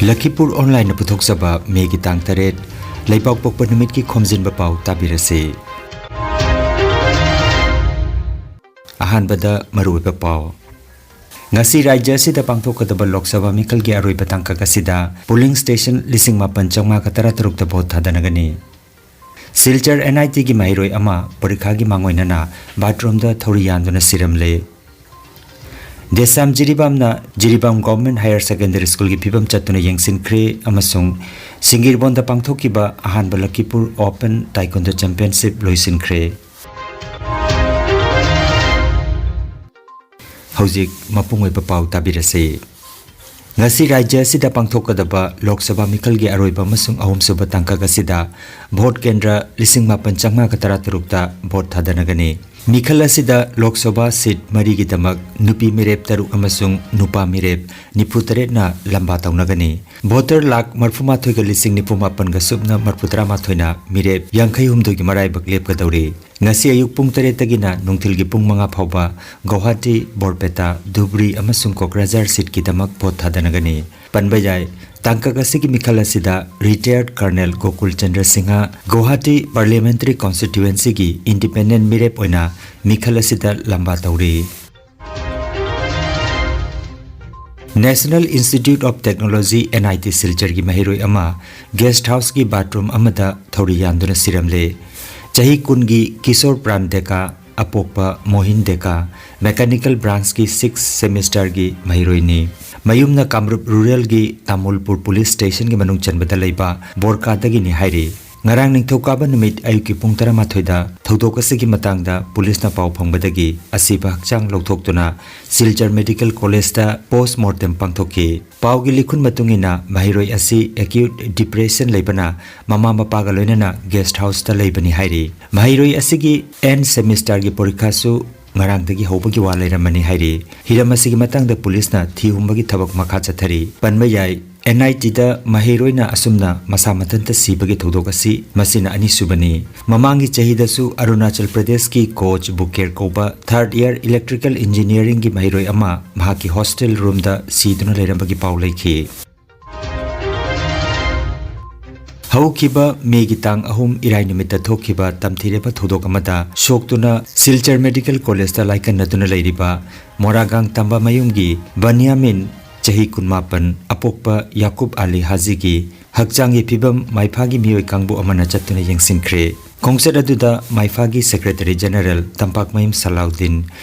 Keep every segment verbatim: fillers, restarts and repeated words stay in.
ꯂꯈꯤꯄꯨꯔ ꯑꯣꯟꯂꯥꯏꯟꯅ ꯄꯨꯊꯣꯛꯆꯕ ꯃꯦꯒꯤ ꯇꯥꯡ ꯇꯔꯦꯠ, ꯂꯩꯕꯥꯛꯄꯣꯛꯄ ꯅꯨꯃꯤꯠꯀꯤ ꯈꯣꯝꯖꯤꯟꯕ ꯄꯥꯎ ꯇꯥꯕꯤꯔꯁꯤ꯫ ꯑꯍꯥꯟꯕꯗ ꯃꯔꯨꯑꯣꯏꯕ ꯄꯥꯎ꯫ ꯉꯁꯤ ꯔꯥꯖ꯭ꯌ ꯑꯁꯤꯗ ꯄꯥꯡꯊꯣꯛꯀꯗꯕ ꯂꯣꯛ ꯁꯚꯥ ꯃꯤꯈꯜꯒꯤ ꯑꯔꯣꯏꯕ ꯇꯥꯡꯀꯛ ꯑꯁꯤꯗ ꯄꯣꯂꯤꯡ ꯁ꯭ꯇꯦꯁꯟ ꯂꯤꯁꯤꯡ ꯃꯥꯄꯟ ꯆꯥꯝꯃꯉꯥꯒ ꯇꯔꯥꯇꯔꯨꯛꯇ ꯚꯣꯠ ꯊꯥꯗꯅꯒꯅꯤ꯫ ꯁꯤꯜꯆꯔ ꯑꯦꯟ ꯑꯥꯏ ꯇꯤꯒꯤ ꯃꯍꯩꯔꯣꯏ ꯑꯃ ꯄꯔꯤꯈꯥꯒꯤ ꯃꯥꯡꯑꯣꯏꯅꯅ ꯕꯥꯊꯔꯨꯝꯗ ꯊꯧꯔꯤ ꯌꯥꯟꯗꯨꯅ ꯁꯤꯔꯝꯂꯦ꯫ ꯗꯦꯁꯥꯝ ꯖꯤꯔꯤꯕꯥꯝꯅ ꯖꯤꯔꯤꯕꯥꯝ ꯒꯚꯔꯟꯃꯦꯟꯠ ꯍꯥꯌꯔ ꯁꯦꯀꯦꯟꯗꯔꯤ ꯁ꯭ꯀꯨꯜꯒꯤ ꯐꯤꯕꯝ ꯆꯠꯇꯨꯅ ꯌꯦꯡꯁꯤꯟꯈ꯭ꯔꯦ ꯑꯃꯁꯨꯡ ꯁꯤꯡꯒꯤꯔꯕꯣꯟꯗ ꯄꯥꯡꯊꯣꯛꯈꯤꯕ ꯑꯍꯥꯟꯕ ꯂꯈꯤꯄꯨꯔ ꯑꯣꯄꯟ ꯇꯥꯏꯀꯣꯟꯗꯣ ꯆꯦꯝꯄꯤꯌꯟꯁꯤꯞ ꯂꯣꯏꯁꯤꯟꯈ꯭ꯔꯦ꯫ ꯍꯧꯖꯤꯛ ꯃꯄꯨꯡ ꯑꯣꯏꯕ ꯄꯥꯎ ꯇꯥꯕꯤꯔꯁꯤ꯫ ꯉꯁꯤ ꯔꯥꯖ꯭ꯌ ꯑꯁꯤꯗ ꯄꯥꯡꯊꯣꯛꯀꯗꯕ ꯂꯣꯛ ꯁꯚꯥ ꯃꯤꯈꯜꯒꯤ ꯑꯔꯣꯏꯕ ꯑꯃꯁꯨꯡ ꯑꯍꯨꯝꯁꯨꯕ ꯇꯥꯡꯀꯛ ꯑꯁꯤꯗ ꯚꯣꯠ ꯀꯦꯟꯗ꯭ꯔ ꯂꯤꯁꯤꯡ ꯃꯥꯄꯟ ꯆꯥꯝꯃꯉꯥꯒ ꯇꯔꯥꯇꯔꯨꯛꯇ ꯚꯣꯠ ꯊꯥꯗꯅꯒꯅꯤ꯫ ꯃꯤꯈꯜ ꯑꯁꯤꯗ ꯂꯣꯛ ꯁꯚꯥ ꯁꯤꯠ ꯃꯔꯤꯒꯤꯗꯃꯛ ꯅꯨꯄꯤ ꯃꯤꯔꯦꯞ ꯇꯔꯨꯛ ꯑꯃꯁꯨꯡ ꯅꯨꯄꯥ ꯃꯤꯔꯦꯞ ꯅꯤꯐꯨ ꯇꯔꯦꯠꯅ ꯂꯝꯕꯥ ꯇꯧꯅꯒꯅꯤ꯫ ꯚꯣꯇꯔ ꯂꯥꯈ ꯃꯔꯤꯐꯨ ꯃꯥꯊꯣꯏꯒ ꯂꯤꯁꯤꯡ ꯅꯤꯐꯨ ꯃꯥꯄꯟꯒ ꯁꯨꯞꯅ ꯃꯔꯤꯐꯨ ꯇꯔꯥꯃꯥꯊꯣꯏꯅ ꯃꯤꯔꯦꯞ ꯌꯥꯡꯈꯩ ꯍꯨꯝꯗꯣꯏꯒꯤ ꯃꯔꯥꯏꯕꯛ ꯂꯦꯞꯀꯗꯧꯔꯤ꯫ ꯉꯁꯤ ꯑꯌꯨꯛ ꯄꯨꯡ ꯇꯔꯦꯠꯇꯒꯤꯅ ꯅꯨꯡꯊꯤꯜꯒꯤ ꯄꯨꯡ ꯃꯉꯥ ꯐꯥꯎꯕ ꯒꯧꯍꯥꯇꯤ, ꯕꯣꯔꯄꯦꯇꯥ, ꯙꯨꯕ꯭ꯔꯤ ꯑꯃꯁꯨꯡ ꯀꯣꯀ꯭ꯔꯥꯖꯥꯔ ꯁꯤꯠꯀꯤꯗꯃꯛ ꯚꯣꯠ ꯊꯥꯗꯅꯒꯅꯤ꯫ ꯄꯟꯕ ꯌꯥꯏ, ꯇꯥꯡꯀꯛ ꯑꯁꯤꯒꯤ ꯃꯤꯈꯜ ꯑꯁꯤꯗ retired colonel Gokul Chandra Singha, Guwahati parliamentary ꯀꯣꯟꯁꯇꯤꯇ꯭ꯌꯨꯑꯦꯟꯁꯤꯒꯤ ꯏꯟꯗꯤꯄꯦꯟꯗꯦꯟꯠ ꯃꯤꯔꯦꯞ ꯑꯣꯏꯅ ꯃꯤꯈꯜ ꯑꯁꯤꯗ ꯂꯝꯕꯥ ꯇꯧꯔꯤ꯫ National Institute of Technology, N I T, ꯁꯤꯜꯆꯔꯒꯤ ꯃꯍꯩꯔꯣꯏ ꯑꯃ ꯒꯦꯁꯠ ꯍꯥꯎꯁꯀꯤ ꯕꯥꯊꯔꯨꯝ ꯑꯃꯗ ꯊꯧꯔꯤ ꯌꯥꯟꯗꯨꯅ ꯁꯤꯔꯝꯂꯦ꯫ ꯆꯍꯤ ꯀꯨꯟꯒꯤ ꯀꯤꯁꯣꯔ ꯄ꯭ꯔꯥꯟ ꯗꯦꯀꯥ, ꯑꯄꯣꯛꯄ ꯃꯣꯍꯤꯟ ꯗꯦꯀꯥ, ꯃꯦꯀꯥꯅꯤꯀꯦꯜ ꯕ꯭ꯔꯥꯟꯁꯀꯤ ꯁꯤꯛꯁ ꯁꯦꯃꯤꯁꯇꯔꯒꯤ ꯃꯍꯩꯔꯣꯏꯅꯤ꯫ ꯃꯌꯨꯝꯅ ꯀꯥꯃꯔꯨꯞ ꯔꯨꯔꯦꯜꯒꯤ ꯇꯥꯃꯨꯜꯄꯨꯔ ꯄꯨꯂꯤꯁ ꯁ꯭ꯇꯦꯁꯟꯒꯤ ꯃꯅꯨꯡ ꯆꯟꯕꯗ ꯂꯩꯕ ꯕꯣꯔꯀꯥꯗꯒꯤꯅꯤ ꯍꯥꯏꯔꯤ꯫ ꯉꯔꯥꯡ ꯅꯤꯡꯊꯧꯀꯥꯕ ꯅꯨꯃꯤꯠ ꯑꯌꯨꯛꯀꯤ ꯄꯨꯡ ꯇꯔꯥꯃꯥꯊꯣꯏꯗ ꯊꯧꯗꯣꯛ ꯑꯁꯤꯒꯤ ꯃꯇꯥꯡꯗ ꯄꯨꯂꯤꯁꯅ ꯄꯥꯎ ꯐꯪꯕꯗꯒꯤ ꯑꯁꯤꯕ ꯍꯛꯆꯥꯡ ꯂꯧꯊꯣꯛꯇꯨꯅ ꯁꯤꯜꯆꯔ ꯃꯦꯗꯤꯀꯦꯜ ꯀꯣꯂꯦꯖꯇ ꯄꯣꯁꯠꯃꯣꯔꯇꯦꯝ ꯄꯥꯡꯊꯣꯛꯈꯤ꯫ ꯄꯥꯎꯒꯤ ꯂꯤꯈꯨꯟ ꯃꯇꯨꯡ ꯏꯟꯅ ꯃꯍꯩꯔꯣꯏ ꯑꯁꯤ ꯑꯦꯀ꯭ꯌꯨꯠ ꯗꯤꯄ꯭ꯔꯦꯁꯟ ꯂꯩꯕꯅ ꯃꯃꯥ ꯃꯄꯥꯒ ꯂꯣꯏꯅꯅ ꯒꯦꯁꯠ ꯍꯥꯎꯁꯇ ꯂꯩꯕꯅꯤ ꯍꯥꯏꯔꯤ꯫ ꯃꯍꯩꯔꯣꯏ ꯑꯁꯤꯒꯤ ꯑꯦꯟꯗ ꯁꯦꯃꯤꯁꯇꯔꯒꯤ ꯄꯔꯤꯈꯥꯁꯨ ꯉꯔꯥꯡꯗꯒꯤ ꯍꯧꯕꯒꯤ ꯋꯥ ꯂꯩꯔꯝꯃꯅꯤ ꯍꯥꯏꯔꯤ꯫ ꯍꯤꯔꯝ ꯑꯁꯤꯒꯤ ꯃꯇꯥꯡꯗ ꯄꯨꯂꯤꯁꯅ ꯊꯤ ꯍꯨꯝꯕꯒꯤ ꯊꯕꯛ ꯃꯈꯥ ꯆꯠꯊꯔꯤ꯫ ꯄꯟꯕ ꯌꯥꯏ, ꯑꯦꯟ ꯑꯥꯏ ꯇꯤꯗ ꯃꯍꯩꯔꯣꯏꯅ ꯑꯁꯨꯝꯅ ꯃꯁꯥ ꯃꯊꯟꯇ ꯁꯤꯕꯒꯤ ꯊꯧꯗꯣꯛ ꯑꯁꯤ ꯃꯁꯤꯅ ꯑꯅꯤꯁꯨꯕꯅꯤ꯫ ꯃꯃꯥꯡꯒꯤ ꯆꯍꯤꯗꯁꯨ ꯑꯔꯨꯅꯥꯆꯜ ꯄ꯭ꯔꯗꯦꯁꯀꯤ ꯀꯣꯆ ꯕꯨꯀꯦꯔ ꯀꯧꯕ ꯊꯥꯔꯗ ꯏꯌꯥꯔ ꯏꯂꯦꯛꯇ꯭ꯔꯤꯀꯦꯜ ꯏꯟꯖꯤꯅꯤꯌꯥꯔꯤꯡꯒꯤ ꯃꯍꯩꯔꯣꯏ ꯑꯃ ꯃꯍꯥꯛꯀꯤ ꯍꯣꯁꯇꯦꯜ ꯔꯨꯝꯗ ꯁꯤꯗꯨꯅ ꯂꯩꯔꯝꯕꯒꯤ ꯄꯥꯎ ꯂꯩꯈꯤ꯫ ꯍꯧꯈꯤꯕ ꯃꯦꯒꯤ ꯇꯥꯡ ꯑꯍꯨꯝ ꯏꯔꯥꯏ ꯅꯨꯃꯤꯠꯇ ꯊꯣꯛꯈꯤꯕ ꯇꯝꯊꯤꯔꯕ ꯊꯧꯗꯣꯛ ꯑꯃꯗ ꯁꯣꯛꯇꯨꯅ ꯁꯤꯜꯆꯔ ꯃꯦꯗꯤꯀꯦꯜ ꯀꯣꯂꯦꯖꯇ ꯂꯥꯏꯀꯠꯅꯗꯨꯅ ꯂꯩꯔꯤꯕ ꯃꯣꯔꯥꯒꯥꯡ ꯇꯝꯕꯥꯃꯌꯨꯝꯒꯤ ꯕꯟꯌꯥꯃꯤꯟ, ꯆꯍꯤ ꯀꯨꯟꯃꯥꯄꯟ, ꯑꯄꯣꯛꯄ ꯌꯥꯀꯨꯕ ꯑꯂꯤ ꯍꯥꯖꯤꯒꯤ ꯍꯛꯆꯥꯡꯒꯤ ꯐꯤꯕꯝ ꯃꯥꯏꯐꯥꯒꯤ ꯃꯤꯑꯣꯏ ꯀꯥꯡꯕꯨ ꯑꯃꯅ ꯆꯠꯇꯨꯅ ꯌꯦꯡꯁꯤꯟꯈ꯭ꯔꯦ꯫ ꯈꯣꯡꯆꯠ ꯑꯗꯨꯗ ꯃꯥꯏꯐꯥꯒꯤ secretary general Tampakmayum Salauddin,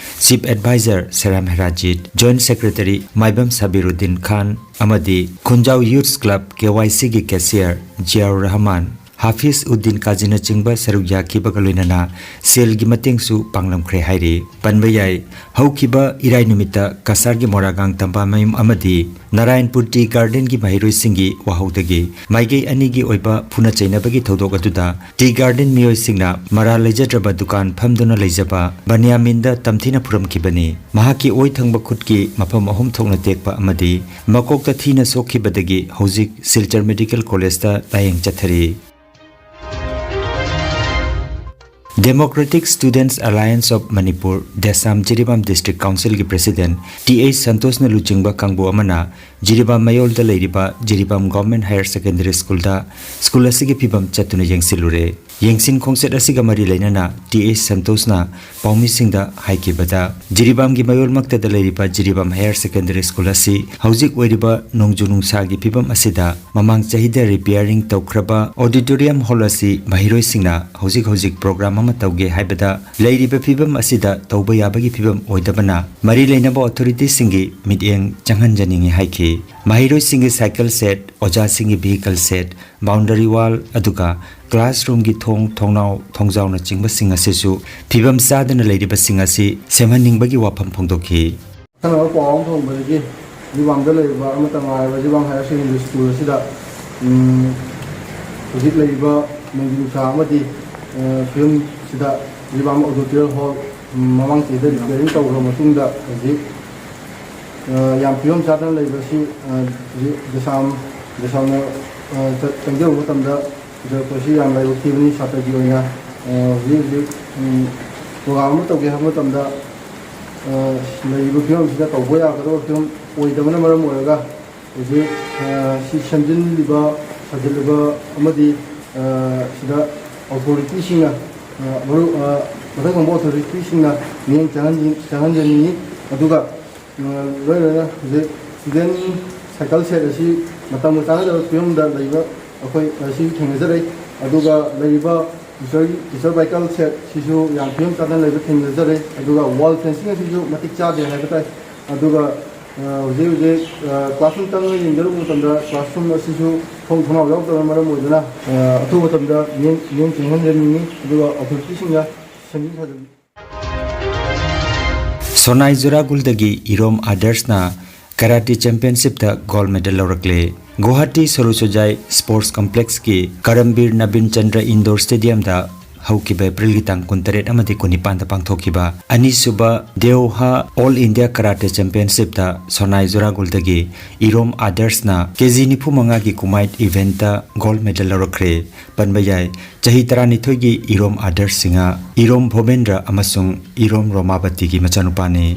chief adviser Seram Herajit, joint secretary Maibam Sabiruddin Khan ꯑꯃꯗꯤ ꯈꯨꯟꯖꯥꯎ ꯌꯨꯊꯁ ꯀ꯭ꯂꯕ, ꯀꯦ ꯋꯥꯏ ꯁꯤꯒꯤ ꯀꯦꯁꯤꯌꯔ ꯖꯤꯌꯥꯎꯔ ꯔꯍꯃꯥꯟ, ꯍꯥꯐꯤꯖ ꯎꯗꯤꯟ ꯀꯥꯖꯤꯅꯆꯤꯡꯕ ꯁꯔꯨꯛ ꯌꯥꯈꯤꯕꯒ ꯂꯣꯏꯅꯅ ꯁꯦꯜꯒꯤ ꯃꯇꯦꯡꯁꯨ ꯄꯥꯡꯂꯝꯈ꯭ꯔꯦ ꯍꯥꯏꯔꯤ꯫ ꯄꯟꯕ ꯌꯥꯏ, ꯍꯧꯈꯤꯕ ꯏꯔꯥꯏ ꯅꯨꯃꯤꯠꯇ ꯀꯁꯥꯔꯒꯤ ꯃꯣꯔꯥꯒꯥꯡ ꯇꯝꯕꯥꯃꯌꯨꯝ ꯑꯃꯗꯤ ꯅꯥꯔꯥꯌꯟꯄꯨꯔ ꯇꯤ ꯒꯥꯔꯗꯦꯟꯒꯤ ꯃꯍꯩꯔꯣꯏꯁꯤꯡꯒꯤ ꯋꯥꯍꯧꯗꯒꯤ ꯃꯥꯏꯀꯩ ꯑꯅꯤꯒꯤ ꯑꯣꯏꯕ ꯐꯨꯅ ꯆꯩꯅꯕꯒꯤ ꯊꯧꯗꯣꯛ ꯑꯗꯨꯗ ꯇꯤ ꯒꯥꯔꯗꯦꯟ ꯃꯤꯑꯣꯏꯁꯤꯡꯅ ꯃꯔꯥꯜ ꯂꯩꯖꯗ꯭ꯔꯕ ꯗꯨꯀꯥꯟ ꯐꯝꯗꯨꯅ ꯂꯩꯖꯕ ꯕꯟꯌꯥꯃꯤꯟꯗ ꯇꯝꯊꯤꯅ ꯐꯨꯔꯝꯈꯤꯕꯅꯤ꯫ ꯃꯍꯥꯛꯀꯤ ꯑꯣꯏ ꯊꯪꯕ ꯈꯨꯠꯀꯤ ꯃꯐꯝ ꯑꯍꯨꯝ ꯊꯣꯛꯅ ꯇꯦꯛꯄ ꯑꯃꯗꯤ ꯃꯀꯣꯛꯇ ꯊꯤꯅ ꯁꯣꯛꯈꯤꯕꯗꯒꯤ ꯍꯧꯖꯤꯛ ꯁꯤꯜꯆꯔ ꯃꯦꯗꯤꯀꯦꯜ ꯀꯣꯂꯦꯖꯇ ꯂꯥꯌꯦꯡ ꯆꯠꯊꯔꯤ꯫ Democratic Students Alliance of Manipur, Desam Jiribam district ꯀꯥꯎꯟꯁꯤꯜꯒꯤ ꯄ꯭ꯔꯦꯁꯤꯗꯦꯟꯠ ꯇꯤ ꯑꯩꯆ ꯁꯟꯇꯣꯁꯅ ꯂꯨꯆꯤꯡꯕ ꯀꯥꯡꯕꯨ ꯑꯃꯅ ꯖꯤꯔꯤꯕꯥꯝ ꯃꯌꯣꯜꯗ ꯂꯩꯔꯤꯕ ꯖꯤꯔꯤꯕꯥꯝ ꯒꯚꯔꯟꯃꯦꯟꯠ ꯍꯥꯌꯔ ꯁꯦꯀꯦꯟꯗꯔꯤ ꯁ꯭ꯀꯨꯜꯗ ꯁ꯭ꯀꯨꯜ ꯑꯁꯤꯒꯤ ꯐꯤꯕꯝ ꯆꯠꯇꯨꯅ ꯌꯦꯡꯁꯤꯜꯂꯨꯔꯦ꯫ ꯌꯦꯡꯁꯤꯟ ꯈꯣꯡꯆꯠ ꯑꯁꯤꯒ ꯃꯔꯤ ꯂꯩꯅꯅ ꯇꯤ ꯑꯩꯆ ꯁꯟꯇꯣꯁꯅ ꯄꯥꯎꯃꯤꯁꯤꯡꯗ ꯍꯥꯏꯈꯤꯕꯗ, ꯖꯤꯔꯤꯕꯥꯝꯒꯤ ꯃꯌꯣꯜꯃꯛꯇꯗ ꯂꯩꯔꯤꯕ ꯖꯤꯔꯤꯕꯥꯝ ꯍꯥꯌꯔ ꯁꯦꯀꯦꯟꯗꯔꯤ ꯁ꯭ꯀꯨꯜ ꯑꯁꯤ ꯍꯧꯖꯤꯛ ꯑꯣꯏꯔꯤꯕ ꯅꯣꯡꯖꯨ ꯅꯨꯡꯁꯥꯒꯤ ꯐꯤꯕꯝ ꯑꯁꯤꯗ ꯃꯃꯥꯡ ꯆꯍꯤꯗ ꯔꯤꯄꯤꯌꯥꯔꯤꯡ ꯇꯧꯈ꯭ꯔꯕ ꯑꯣꯗꯤꯇꯣꯔꯤꯌꯝ ꯍꯣꯜ ꯑꯁꯤ ꯃꯍꯩꯔꯣꯏꯁꯤꯡꯅ ꯍꯧꯖꯤꯛ ꯍꯧꯖꯤꯛ ꯄ꯭ꯔꯣꯒ꯭ꯔꯥꯝ ꯑꯃ ꯇꯧꯒꯦ ꯍꯥꯏꯕꯗ ꯂꯩꯔꯤꯕ ꯐꯤꯕꯝ ꯑꯁꯤꯗ ꯇꯧꯕ ꯌꯥꯕꯒꯤ ꯐꯤꯕꯝ ꯑꯣꯏꯗꯕꯅ ꯃꯔꯤ ꯂꯩꯅꯕ ꯑꯣꯊꯣꯔꯤꯇꯤꯁꯤꯡꯒꯤ ꯃꯤꯠꯌꯦꯡ ꯆꯪꯍꯟꯖꯅꯤꯡꯏ ꯍꯥꯏꯈꯤ꯫ ꯃꯍꯩꯔꯣꯏꯁꯤꯡꯒꯤ ꯁꯥꯏꯀꯜ ꯁꯦꯠ, ꯑꯣꯖꯥꯁꯤꯡꯒꯤ ꯚꯤꯍꯤꯀꯜ ꯁꯦꯠ, ꯕꯥꯎꯟꯗꯔꯤ ꯋꯥꯜ, ꯑꯗꯨꯒ ꯀ꯭ꯂꯥꯁꯔꯨꯝꯒꯤ ꯊꯣꯡ, ꯊꯣꯡꯅꯥꯎ, ꯊꯣꯡꯖꯥꯎꯅꯆꯤꯡꯕꯁꯤꯡ ꯑꯁꯤꯁꯨ ꯐꯤꯕꯝ ꯆꯥꯗꯅ ꯂꯩꯔꯤꯕꯁꯤꯡ ꯑꯁꯤ ꯁꯦꯝꯍꯟꯅꯤꯡꯕꯒꯤ ꯋꯥꯐꯝ ꯐꯣꯡꯗꯣꯛꯈꯤ꯫ ꯑꯈꯟꯅꯕ ꯄꯥꯎ ꯑꯃ ꯐꯪꯕꯗꯒꯤ ꯖꯤꯔꯤꯕꯥꯝꯗ ꯂꯩꯔꯤꯕ ꯑꯃꯠꯇ ꯉꯥꯏꯔꯕ ꯖꯤꯔꯤꯕꯥꯝ ꯍꯥꯌꯔ ꯁꯦꯀꯦꯟꯗꯔꯤ ꯁ꯭ꯀꯨꯜ ꯑꯁꯤꯗ, ꯎꯝ, ꯍꯧꯖꯤꯛ ꯂꯩꯔꯤꯕ ꯅꯣꯡꯖꯨ ꯅꯨꯡꯁꯥ ꯑꯃꯗꯤ, ꯑ, ꯐꯤꯕꯝꯁꯤꯗ ꯖꯤꯔꯤꯕꯥꯝ ꯑꯣꯗꯤꯇꯣꯔꯤꯌꯝ ꯍꯣꯜ, ꯎꯝ, ꯃꯃꯥꯡ ꯆꯍꯤꯗ ꯔꯤꯄꯤꯌꯥꯔꯤꯡ ꯇꯧꯈ꯭ꯔꯕ ꯃꯇꯨꯡꯗ ꯍꯧꯖꯤꯛ, ꯑ, ꯌꯥꯝ ꯐꯤꯕꯝ ꯆꯥꯗꯅ ꯂꯩꯕ ꯑꯁꯤ, ꯑ, ꯍꯧꯖꯤꯛ ꯗꯦꯁꯥꯝ, ꯗꯦꯁꯥꯝꯅ, ꯑ, ꯆ-, ꯆꯪꯖꯔꯨꯕ ꯃꯇꯝꯗ ꯎꯖꯔꯛꯄꯁꯤ ꯌꯥꯝ ꯂꯥꯏꯕꯛ ꯊꯤꯕꯅꯤ꯫ ꯁꯥꯇ꯭ꯔꯒꯤ ꯑꯣꯏꯅ, ꯑ, ꯍꯧꯖꯤꯛ ꯍꯧꯖꯤꯛ, ꯎꯝ, ꯄ꯭ꯔꯣꯒ꯭ꯔꯥꯝ ꯑꯃ ꯇꯧꯒꯦ ꯍꯥꯏꯕ ꯃꯇꯝꯗ, ꯑ, ꯂꯩꯔꯤꯕ ꯐꯤꯕꯝꯁꯤꯗ ꯇꯧꯕ ꯌꯥꯒꯗꯕ ꯐꯤꯕꯝ ꯑꯣꯏꯗꯕꯅ ꯃꯔꯝ ꯑꯣꯏꯔꯒ ꯍꯧꯖꯤꯛ, ꯑ, ꯁꯤ ꯁꯦꯝꯖꯤꯜꯂꯤꯕ ꯊꯥꯖꯤꯜꯂꯤꯕ ꯑꯃꯗꯤ, ꯑ, ꯁꯤꯗ ꯑꯣꯊꯣꯔꯤꯇꯤꯁꯤꯡꯅ, ꯑ, ꯃꯔꯨ-, ꯑ, ꯃꯊꯪ ꯊꯪꯕ ꯑꯣꯊꯣꯔꯤꯇꯤꯁꯤꯡꯅ ꯃꯤꯠꯌꯦꯡ ꯆꯪꯍꯟ-, ꯆꯪꯍꯟꯖꯅꯤꯡꯏ꯫ ꯑꯗꯨꯒ, ꯑ, ꯂꯣꯏꯅꯅ ꯍꯧꯖꯤꯛ student cycle shed ꯑꯁꯤ ꯃꯇꯝꯒ ꯆꯥꯟꯅꯗꯕ ꯐꯤꯕꯝꯗ ꯂꯩꯕ ꯑꯩꯈꯣꯏ ꯉꯁꯤ ꯊꯦꯡꯅꯖꯔꯦ꯫ ꯑꯗꯨꯒ ꯂꯩꯔꯤꯕ teacher, teacher bike shed ꯁꯤꯁꯨ ꯌꯥꯝ ꯐꯤꯕꯝ ꯆꯥꯗꯅ ꯂꯩꯕ ꯊꯦꯡꯅꯖꯔꯦ꯫ ꯑꯗꯨꯒ wall fencing ꯑꯁꯤꯁꯨ ꯃꯇꯤꯛ ꯆꯥꯗꯦ ꯍꯥꯏꯕ ꯇꯥꯏ꯫ ꯑꯗꯨꯒ, ꯑ, ꯍꯧꯖꯤꯛ ꯍꯧꯖꯤꯛ, ꯑ, classroom ꯆꯪꯉꯒ ꯌꯦꯡꯖꯔꯨꯕ ꯃꯇꯝꯗ classroom ꯑꯁꯤꯁꯨ ꯊꯣꯡ ꯊꯣꯡꯅꯥꯎ ꯌꯥꯎꯗꯕꯅ ꯃꯔꯝ ꯑꯣꯏꯗꯨꯅ, ꯑ, ꯑꯊꯨꯕ ꯃꯇꯝꯗ ꯃꯤꯠꯌꯦꯡ, ꯃꯤꯠꯌꯦꯡ ꯆꯪꯍꯟꯖꯅꯤꯡꯏ꯫ ꯑꯗꯨꯒ ꯑꯣꯊꯣꯔꯤꯇꯤꯁꯤꯡꯅ ꯁꯦꯝꯖꯤꯟ ꯁꯥꯖꯤꯟ ꯁꯣꯅꯥꯏ ꯖꯨꯔꯥꯒꯨꯜꯗꯒꯤ ꯏꯔꯣꯝ ꯑꯥꯗꯔꯁꯅ ꯀꯔꯥꯇꯤ ꯆꯦꯝꯄꯤꯌꯟꯁꯤꯞꯇ ꯒꯣꯜ ꯃꯦꯗꯜ ꯂꯧꯔꯛꯂꯦ꯫ ꯒꯨꯋꯥꯍꯥꯇꯤ ꯁꯣꯔꯨꯁꯣꯖꯥꯏ ꯁ꯭ꯄꯣꯔꯠꯁ ꯀꯝꯄ꯭ꯂꯦꯛꯁꯀꯤ ꯀꯔꯝꯕꯤꯔ ꯅꯕꯤꯟ ꯆꯟꯗ꯭ꯔ ꯏꯟꯗꯣꯔ ꯁ꯭ꯇꯦꯗꯤꯌꯝꯗ ꯍꯧꯈꯤꯕ ꯑꯦꯄ꯭ꯔꯤꯜꯒꯤ ꯇꯥꯡ ꯀꯨꯟꯇꯔꯦꯠ ꯑꯃꯗꯤ ꯀꯨꯟꯅꯤꯄꯥꯟꯗ ꯄꯥꯡꯊꯣꯛꯈꯤꯕ ꯑꯅꯤꯁꯨꯕ ꯗꯦꯎꯍꯥ ꯑꯣꯜ ꯏꯟꯗꯤꯌꯥ ꯀꯔꯥꯇꯦ ꯆꯦꯝꯄꯤꯌꯟꯁꯤꯞꯇ ꯁꯣꯅꯥꯏ ꯖꯨꯔꯥꯒꯨꯜꯗꯒꯤ ꯏꯔꯣꯝ ꯑꯥꯗꯔꯁꯅ ꯀꯦꯖꯤ ꯅꯤꯐꯨ ꯃꯉꯥꯒꯤ ꯀꯨꯃꯥꯏꯠ ꯏꯚꯦꯟꯠꯇ ꯒꯣꯜ ꯃꯦꯗꯜ ꯂꯧꯔꯛꯈ꯭ꯔꯦ꯫ ꯄꯟꯕ ꯌꯥꯏ, ꯆꯍꯤ ꯇꯔꯥꯅꯤꯊꯣꯏꯒꯤ ꯏꯔꯣꯝ ꯑꯥꯗꯔꯁ ꯁꯤꯡꯍ, ꯏꯔꯣꯝ ꯚꯣꯕꯦꯟꯗ꯭ꯔ ꯑꯃꯁꯨꯡ ꯏꯔꯣꯝ ꯔꯣꯃꯥꯕꯇꯤꯒꯤ ꯃꯆꯥꯅꯨꯄꯥꯅꯤ꯫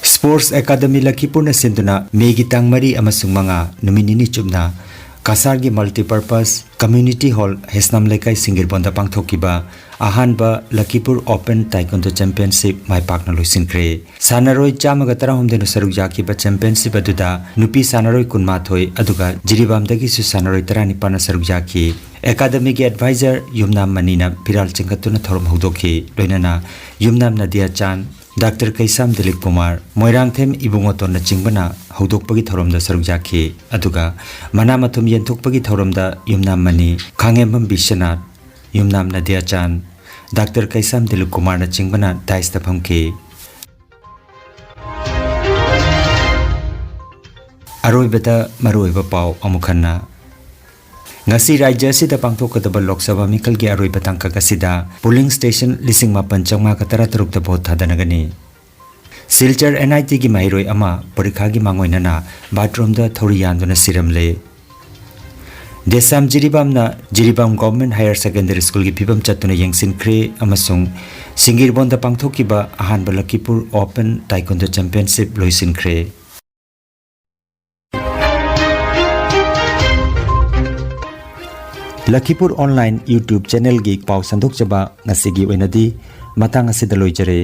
ꯁ꯭ꯄꯣꯔꯠꯁ ꯑꯦꯀꯥꯗꯃꯤ ꯂꯈꯤꯄꯨꯔꯅ ꯁꯤꯟꯗꯨꯅ ꯃꯦꯒꯤ ꯇꯥꯡ ꯃꯔꯤ ꯑꯃꯁꯨꯡ ꯃꯉꯥ, ꯅꯨꯃꯤꯠ ꯅꯤꯅꯤ ꯆꯨꯞꯅ ꯀꯁꯥꯔꯒꯤ ꯃꯜꯇꯤꯄꯔꯄꯁ ꯀꯝꯃ꯭ꯌꯨꯅꯤꯇꯤ ꯍꯣꯜ, ꯍꯦꯁꯅꯥꯝ ꯂꯩꯀꯥꯏ, ꯁꯤꯡꯒꯤꯔꯕꯣꯟꯗ ꯄꯥꯡꯊꯣꯛꯈꯤꯕ ꯑꯍꯥꯟꯕ ꯂꯈꯤꯄꯨꯔ ꯑꯣꯄꯟ ꯇꯥꯏꯀꯨꯟꯗꯣ ꯆꯦꯝꯄꯤꯌꯟꯁꯤꯞ ꯃꯥꯏ ꯄꯥꯛꯅ ꯂꯣꯏꯁꯤꯟꯈ꯭ꯔꯦ꯫ ꯁꯥꯟꯅꯔꯣꯏ ꯆꯥꯝꯃꯒ ꯇꯔꯥꯍꯨꯝꯗꯣꯏꯅ ꯁꯔꯨꯛ ꯌꯥꯈꯤꯕ ꯆꯦꯝꯄꯤꯌꯟꯁꯤꯞ ꯑꯗꯨꯗ ꯅꯨꯄꯤ ꯁꯥꯟꯅꯔꯣꯏ ꯀꯨꯟꯃꯥꯊꯣꯏ ꯑꯗꯨꯒ ꯖꯤꯔꯤꯕꯥꯝꯗꯒꯤꯁꯨ ꯁꯥꯟꯅꯔꯣꯏ ꯇꯔꯥꯅꯤꯄꯥꯟꯅ ꯁꯔꯨꯛ ꯌꯥꯈꯤ꯫ ꯑꯦꯀꯥꯗꯃꯤꯒꯤ ꯑꯦꯗꯚꯥꯏꯖꯔ ꯌꯨꯝꯅꯥꯝ ꯃꯅꯤꯅ ꯐꯤꯔꯥꯜ ꯆꯤꯡꯈꯠꯇꯨꯅ ꯊꯧꯔꯝ ꯍꯧꯗꯣꯛꯈꯤ꯫ ꯂꯣꯏꯅꯅ ꯌꯨꯝꯅꯥꯝ ꯅꯗꯤꯌꯥ ꯆꯥꯟ, ꯗꯥꯛꯇꯔ ꯀꯩꯁꯥꯝ ꯗꯤꯂꯤꯞ ꯀꯨꯃꯥꯔ, ꯃꯣꯏꯔꯥꯡꯊꯦꯝ ꯏꯕꯨꯡꯉꯣꯇꯣꯟꯅꯆꯤꯡꯕꯅ ꯍꯧꯗꯣꯛꯄꯒꯤ ꯊꯧꯔꯝꯗ ꯁꯔꯨꯛ ꯌꯥꯈꯤ꯫ ꯑꯗꯨꯒ ꯃꯅꯥ ꯃꯊꯨꯝ ꯌꯦꯟꯊꯣꯛꯄꯒꯤ ꯊꯧꯔꯝꯗ ꯌꯨꯝꯅꯥꯝ ꯃꯅꯤ, ꯈꯥꯉꯦꯝꯕꯝ ꯕꯤꯁ꯭ꯋꯅꯥꯊ, ꯌꯨꯝꯅꯥꯝ ꯅꯗꯤꯌꯥ ꯆꯥꯟ, ꯗꯥꯛꯇꯔ ꯀꯩꯁꯥꯝ ꯗꯤꯂꯤꯞ ꯀꯨꯃꯥꯔꯅꯆꯤꯡꯕꯅ ꯗꯥꯏꯁꯇ ꯐꯝꯈꯤ꯫ ꯑꯔꯣꯏꯕꯗ ꯃꯔꯨꯑꯣꯏꯕ ꯄꯥꯎ ꯑꯃꯨꯛ ꯍꯟꯅ꯫ ꯉꯁꯤ ꯔꯥꯖ꯭ꯌ ꯑꯁꯤꯗ ꯄꯥꯡꯊꯣꯛꯀꯗꯕ ꯂꯣꯛ ꯁꯚꯥ ꯃꯤꯈꯜꯒꯤ ꯑꯔꯣꯏꯕ ꯇꯥꯡꯀꯛ ꯑꯁꯤꯗ ꯄꯣꯂꯤꯡ ꯁ꯭ꯇꯦꯁꯟ ꯂꯤꯁꯤꯡ ꯃꯥꯄꯟ ꯆꯥꯃꯉꯥꯒ ꯇꯔꯥꯇꯔꯨꯛꯇ ꯚꯣꯠ ꯊꯥꯗꯅꯒꯅꯤ꯫ ꯁꯤꯜꯆꯔ ꯑꯦꯟ ꯑꯥꯏ ꯇꯤꯒꯤ ꯃꯍꯩꯔꯣꯏ ꯑꯃ ꯄꯔꯤꯈꯥꯒꯤ ꯃꯥꯡꯑꯣꯏꯅꯅ ꯕꯥꯊꯔꯨꯝꯗ ꯊꯧꯔꯤ ꯌꯥꯟꯗꯨꯅ ꯁꯤꯔꯝꯂꯦ꯫ ꯗꯦꯁꯥꯝ ꯖꯤꯔꯤꯕꯥꯝꯅ ꯖꯤꯔꯤꯕꯥꯝ ꯒꯚꯔꯟꯃꯦꯟꯠ ꯍꯥꯌꯔ ꯁꯦꯀꯦꯟꯗꯔꯤ ꯁ꯭ꯀꯨꯜꯒꯤ ꯐꯤꯕꯝ ꯆꯠꯇꯨꯅ ꯌꯦꯡꯁꯤꯟꯈ꯭ꯔꯦ ꯑꯃꯁꯨꯡ ꯁꯤꯡꯒꯤꯔꯕꯣꯟꯗ ꯄꯥꯡꯊꯣꯛꯈꯤꯕ ꯑꯍꯥꯟꯕ ꯂꯈꯤꯄꯨꯔ ꯑꯣꯄꯟ ꯇꯥꯏꯀꯨꯟꯗꯣ ꯆꯦꯝꯄꯤꯌꯟꯁꯤꯞ ꯂꯣꯏꯁꯤꯟꯈ꯭ꯔꯦ꯫ ꯂꯈꯤꯄꯨꯔ ꯑꯣꯟꯂꯥꯏꯟ YouTube ꯆꯦꯅꯦꯜꯒꯤ ꯄꯥꯎ ꯁꯟꯗꯣꯛꯆꯕ ꯉꯁꯤꯒꯤ ꯑꯣꯏꯅꯗꯤ ꯃꯇꯥꯡ ꯑꯁꯤꯗ ꯂꯣꯏꯖꯔꯦ꯫